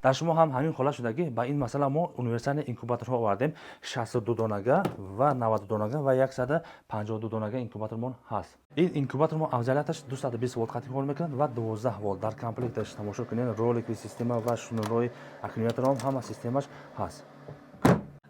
Дар шумо ҳам ҳамин ҳолат шудагӣ. Ба ин масъала мо универсальный инкубаторҳо овардем: 62 донага ва 92 донага ва 152 донага инкубатормон ҳаст. Ин инкубатор мо афзалияташ 220 волт қатъи кор мекунад ва 12 волт. Дар комплекташ тамошо кунед, роликовый система ва шнурҳои аккумуляторҳо, ҳама системаш ҳаст.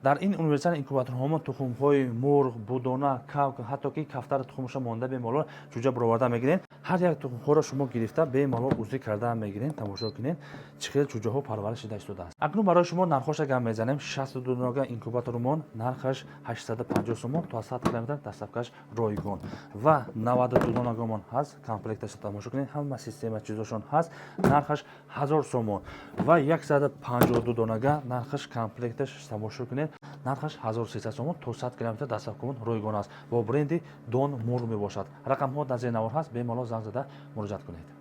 Дар ин универсальный инкубаторҳо мо тухмҳои мурғ, будона, кавк, ҳатто ки кафтара тухмаша монда, бемалол ҷуҷа бароварда мегирем. Ҳар як тухмҳоро шумо гирифта, бемалол узӣ карда мегирем. Тамошо кунед, чӣ хел ҷуҷаҳо парвариш шида истодааст. Акнун барои шумо нархҳоша гап мезанем. 62 донага инкубатормон нархаш 850 сомон, то 100 километр доставкаш ройгон. Ва 92 донагамон ҳаст, комплекташа тамошо кунед, ҳама система чизошон ҳаст, нархаш 1000 сомон. Ва 152 донага нархаш, комплекташ тамошо кунед, нархаш 1300 сомон, то 100 километр доставкамон ройгон аст. Бо бренди Дон Мурғ мебошад. Рақамҳо дар зери навор ҳаст, бемалол занг зада муроҷиат кунед.